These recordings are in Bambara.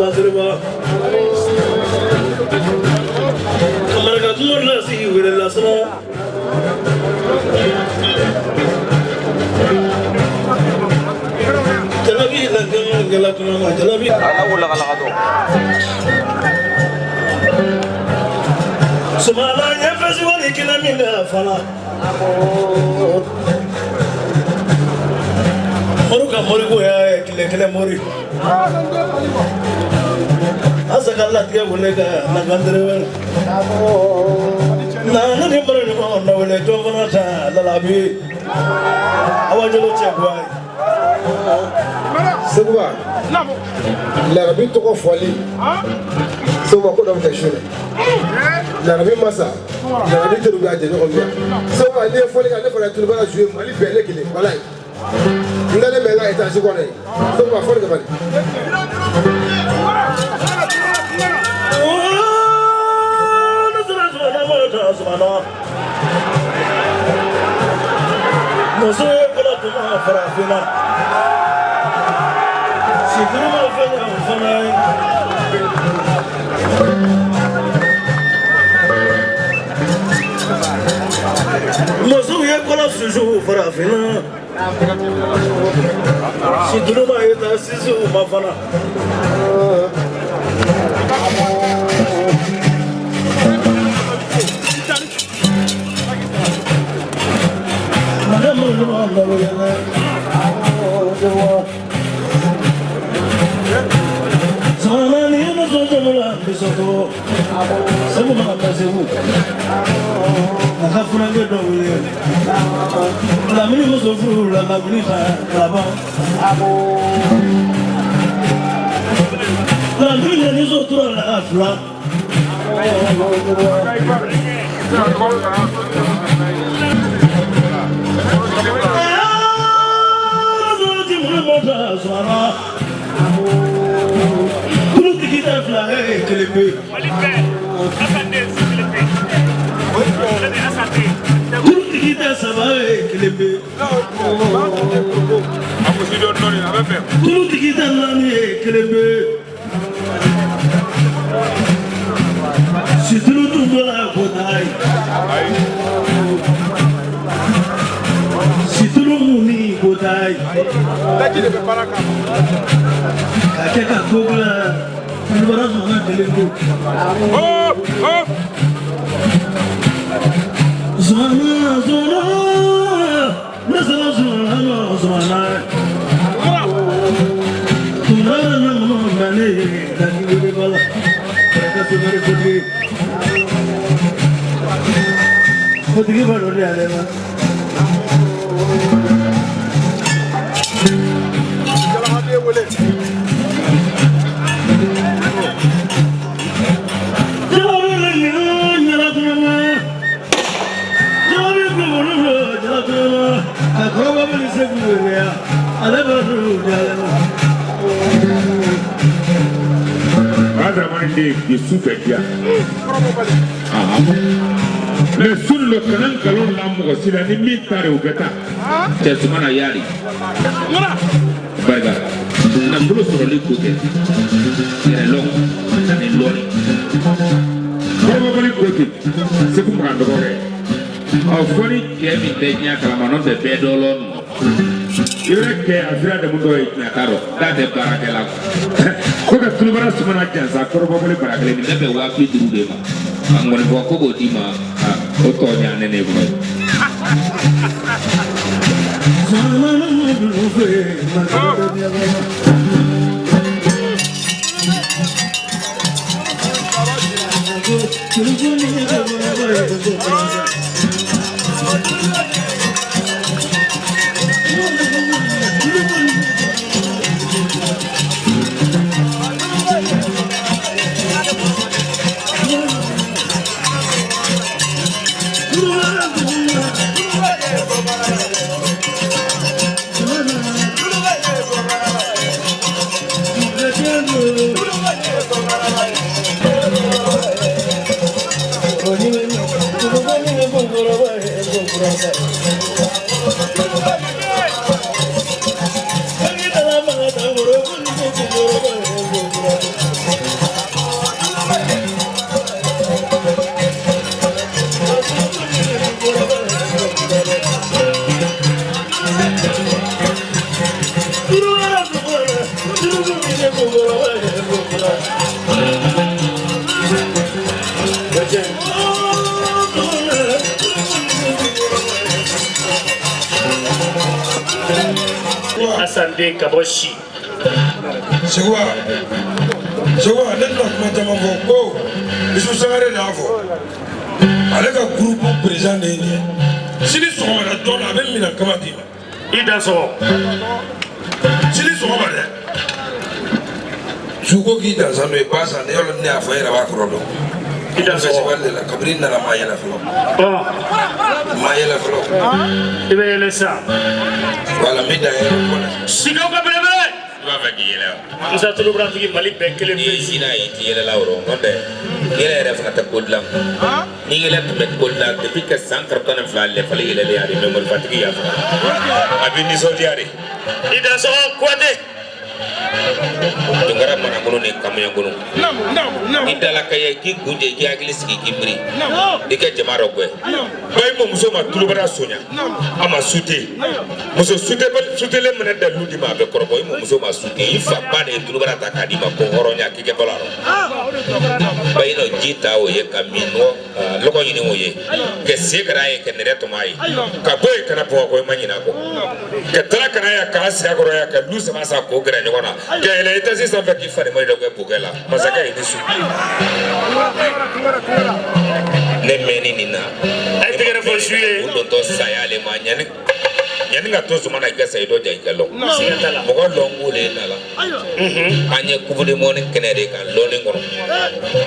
Masiriba. wele lasana. Jalabi la gala tuma jalabi. Ala wala kala ka to. Sumala ye festival kina min na fana. Mori ka mori ko ya ye tile kelen mori. Asa ka latigɛ wele ka na gandere wele. Na ne ni mori ɲɔgɔn na wele jɔn fana ta lalabi. Awa jolo cɛ buwa ye. Seguba larabi tɔgɔ fɔli Seguba ko dɔ bɛ kɛ su dɛ larabi masa larabi teriw bɛ a jɛɲɔgɔn bɛ yan Seguba n'i ye fɔli kɛ ne fana ye tulubara joué Mali bɛɛ ne kelen walayi n dalen bɛ n ka étage kɔnɔ yen Seguba fɔli kɛ bani. Muso ye kɔlɔ tuma farafinna situlu ma fɛn o fana ye. Musow ye kɔlɔ susu farafinna situlu ma ye taa sisiw ma fana. Lamini muso furu la lamini ta laban lamini ni so tura la fila. Kulutigi tɛ fila ye kelen pe. Kulutigi tɛ saba ye kelen pe. Kulutigi tɛ naani ye kelen pe. Situlu tun dɔ la ko taa ye. Situlu mun ni ko taa ye. Ka kɛ ka ko dilan kulubara sɔnna kelen ko. Zumana zumana ne sera zumana zumana. Tumana na mama nane daki wele bala. Kɛrɛfɛ sokari kotigi. Kotigi b'a dɔn de ale ma. Jalabi le ɲɛna ɲɛna Jalabi kulubali jala ka kɔrɔba bɛ se k'u wele ya ale b'a dɔn de ale ma. Adramani den bi su fɛ diya. Mais sun dɔ kana nkalon la mɔgɔ si la ni min taara o bɛ taa. Cɛ Sumana yari. Barika nafolo sɔrɔli ko tɛ yɛrɛ lɔn ani lɔnni. Kɔrɔbɔbali ko ten Segu Makan dɔgɔkɛ. Ɔ fɔ ni cɛ min tɛ diɲɛ kalama n'o tɛ bɛɛ dɔ lɔn nɔ. I bɛ kɛ a sira dɛmɛ dɔ ye tiɲɛ t'a dɔn k'a tɛ baarakɛla ko ka tulubara Sumana jansa kɔrɔbɔbali bara kelen nin bɛ bɛn 50 000 de ma. A ŋɔnifɔ ko k'o d'i ma o tɔ ɲa ne ne kɔnɔ. Zumana ma dunu fɛ ma kɛ diɲɛ kɔnɔ. Kulubali ye kɔrɔba ye ko kɔrɔba. den ka bɔ si. Seguba, Seguba, ne tɛna kuma caman fɔ ko Isu Sangare de y'a fɔ. Ale ka groupe président de ye nin ye. Sini sɔgɔmada joona a bɛ minɛn kama d'i ma. I da sɔgɔ. Sini sɔgɔma dɛ. Su ko k'i jansa n'o ye barisa ne yɔrɔ ne y'a fɔ e yɛrɛ b'a kɔrɔ dɔn. I da sɔgɔ. Festival de la kabini n nana ma yɛlɛ fɔlɔ. Ma yɛlɛ fɔlɔ. I bɛ yɛlɛ sisan. Wala n bɛ dan yɛlɛ kuma na. Sikaw ka belebele. I b'a fɛ k'i yɛlɛ wa? Musa Tulubaratigi Mali bɛɛ kelen N'i pe. si n'a ye i ti yɛlɛ la o rɔ n'o tɛ yɛlɛ yɛrɛ fana tɛ ko dilan. Ni yɛlɛ tun bɛ ko dilan depuis que san 12 lɛfali yɛlɛlen a de mɛ morifatigi y'a faga. A bɛ nisɔndiya de. I da sɔgɔ Kuyate. Tunkara manangolo ni kamuyangolo. I dala ka ye k'i kun jɛ k'i hakili sigi k'i miiri. I ka jama dɔ gɛn. Ba i mɔmuso ma tulubara sonya. A ma sute. Muso sutelen mana dalilu d'i ma a bɛ kɔrɔbɔ i mɔmuso ma sute. I fa ba de ye tulubara ta k'a d'i ma ko hɔrɔnya k'i kɛ balo a rɔ. Ba i n'o ji ta o ye ka min nɔgɔ lɔgɔ ɲini o ye. Ka se ka n'a ye ka nɛrɛ tɔmɔ a ye. Ka bɔ yen ka na Bamakɔ i ma ɲinɛ a kɔ. Ka taara ka na yan k'a sigi a kɔrɔ yan ka lu saba san k'o gɛrɛ ɲɔgɔn na. Ka yɛlɛ étage sanfɛ k'i fari ma dɔ kɛ bokɛ la. Masakɛ ye ni su. Ne mɛnni nin na. A ye tɛgɛrɛ fɔ su ye. U dontɔ saya ale ma ɲani ɲani ka to suma na i ka sa i dɔ ja i ka lɔn. Siga t'a la. Mɔgɔ lɔn ko de ye na la. An ye coupe du monde kɛnɛ de kan lɔnni kɔnɔ.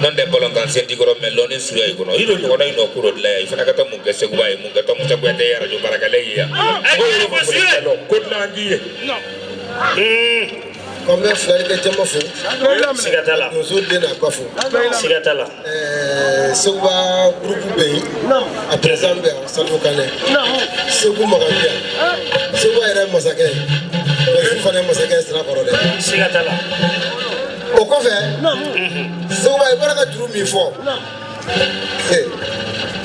N'o tɛ balontan sen t'i kɔrɔ mɛ lɔnni suya i kɔnɔ. I don ɲɔgɔnna in nɔ ko dɔ dilan yan. I fana ka taa mun kɛ Seguba ye mun kɛ taa Musa Kuyate ye arajo baarakɛla ye yan. A ye tɛgɛrɛ fɔ su ye. Ko dilan k'i ye. Ko n bɛ filali kɛ jama fo. Siga t'a la. Donso den n'a ba fo. Siga t'a la. Seguba groupe bɛ yen. A président bɛ yan Salifu Kanɛ. Segu Makan bɛ yan. Seguba yɛrɛ ye masakɛ ye. Mais su fana ye masakɛ ye sira kɔrɔ dɛ. Siga t'a la. O kɔfɛ, Seguba i bɔra ka juru min fɔ.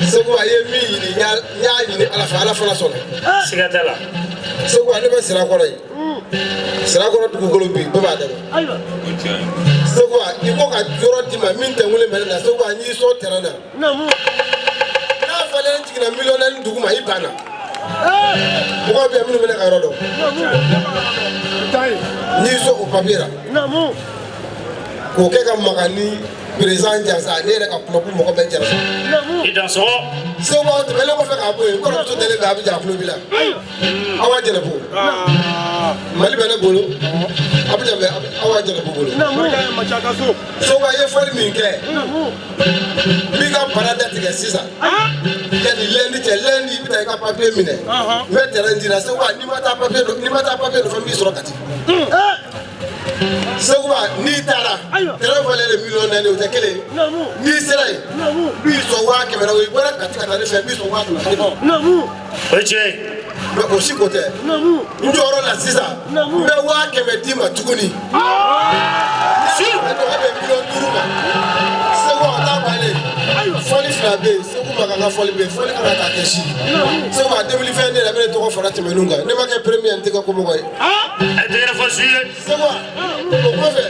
Seguba i ye min ɲini n y'a ɲini Ala fɛ Ala fana sɔnna. Siga t'a la. Seguba ne bɛ sira kɔrɔ yen. Sirakɔrɔ dugukolo bi bɛɛ b'a dɛmɛ. Seguba i ko ka yɔrɔ d'i ma min tɛ wele mɛnɛ na Seguba n y'i sɔn terrain na. N'a fɔlen jiginna miliyɔn naani dugu ma i banna. Mɔgɔw bɛ yan minnu bɛ ne ka yɔrɔ dɔn. N y'i sɔn o papier la. K'o kɛ ka Makan ni président jansa ne yɛrɛ ka kuma ko mɔgɔ bɛɛ jara. I dan sɔgɔ. Seguba o tɛmɛnen kɔfɛ k'a bɔ yen n kɔrɔmuso dalen bɛ a bɛ ja a tulo b'i la. Awa Jɛnɛbo. Mali bɛ ne bolo. Abijan bɛ Awa Jɛnɛbo bolo. Seguba i ye fɔli min kɛ. N b'i ka bana datigɛ sisan. Yanni lundi cɛ lundi i bɛ taa i ka papier minɛ. N bɛ terrain d'i la Seguba n'i ma taa papier n'i ma taa papier nɔfɛ n b'i sɔrɔ Kati. Seguba n'i taara terrain valeur ye miliyɔn naani o tɛ kelen ye. N'i sera yen n b'i sɔn 100 000 la o i bɔra Kati ka taa ne fɛ n b'i sɔn 200 000. O ye tiɲɛ ye. Mais o si ko tɛ. N jɔyɔrɔ la sisan n bɛ 100 000 d'i ma tuguni. Su. A tɔgɔ bɛ miliyɔn 5 ma. Segu a t'a bannen. Fɔli fila bɛ yen Segu Makan ka fɔli bɛ yen fɔli kana taa kɛ si. Segu a 2020 ne yɛrɛ bɛ ne tɔgɔ fara tɛmɛnenw kan ne ma kɛ premier n tɛ kɛ komɔgɔ ye. A ye tɛgɛrɛ fɔ su ye. Segu o kɔfɛ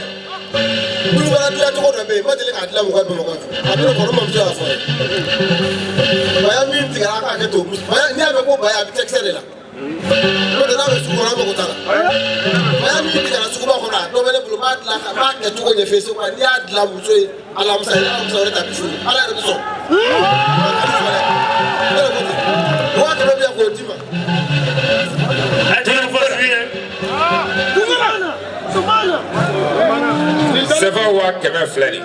kulubali dilan cogo dɔ bɛ yen n ma deli k'a dilan mɔgɔ ye Bamakɔ yan. A bɛ ne kɔrɔ mamuso y'a fɔ n ye. Baya min tigɛra a k'a kɛ to baya n'i y'a mɛn ko baya a bɛ cɛkisɛ de la. N'o tɛ n'a bɛ sugu kɔnɔ an mago t'a la. Baya min tigɛra suguba kɔnɔ a dɔ bɛ ne bolo n b'a dilan ka n b'a kɛ cogo ɲɛf'e ye Segu n'i y'a dilan muso ye alamisa ye alamisa wɛrɛ ta a bɛ furu Ala yɛrɛ bɛ sɔn. Ne yɛrɛ ko ten 100 000 bɛ yan k'o d'i ma. A ye tɛgɛrɛ fɔ su ye. Sefa 200 000 filɛ nin.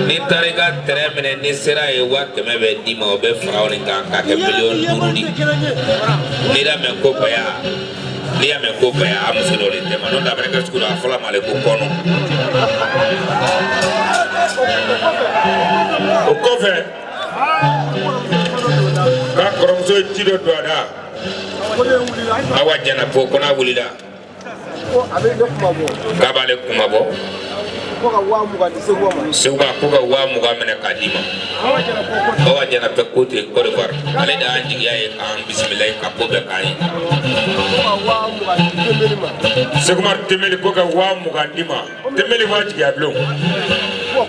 N'i taara i ka terrain minɛ n'i sera yen 100 000 bɛ d'i ma o bɛ fara o nin kan k'a kɛ miliyɔn 5 di. N'i y'a mɛn ko baya n'i y'a mɛn ko baya a muso dɔ de tɛ ma n'o tɛ a bɛ kɛ sugu la a fɔla ma ale ko kɔnɔ. O kɔfɛ k'a kɔrɔmuso ye ci dɔ don a da. Awa Jɛnɛpo ko n'a wulila k'a b'ale kuma bɔ. Seguba ko ka 20 000 minɛ k'a d'i ma. Awa Jɛnɛpɛ ko ten Côte d'Ivoire ale de y'an jigiya ye k'an bisimila ye ka ko bɛɛ k'an ye. Seguba Tembeli ko ka 20 000 d'i ma. Tembeli ma jigiya bilen. Ko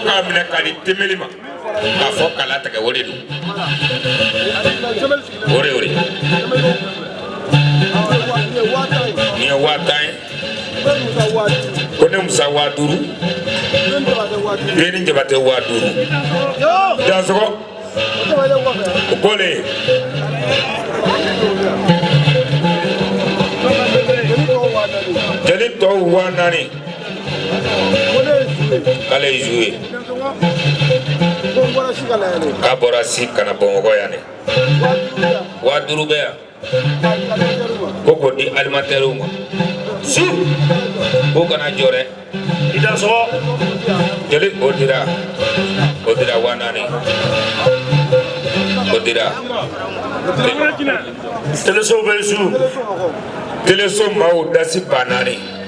k'a minɛ k'a di Tembeli ma. K'a fɔ kala tigɛ o de don. O de o de. Nin ye 50,000 ye. Ko ne Musa 5,000. Beni Jabate 5,000. Dansɔgɔ. O kɔlen. Jeli tɔw 4,000. K'ale ye zu ye. K'a bɔra si ka na Bamakɔ yan de. 5,000 bɛ yan. Ko k'o di alimantɛriw ma. Su! K'o kana jɔ dɛ. I dansɔgɔ. Jeli o dira. O dira 4,000. O dira. Teleso bɛ su. Teleso maaw dasi 4,000.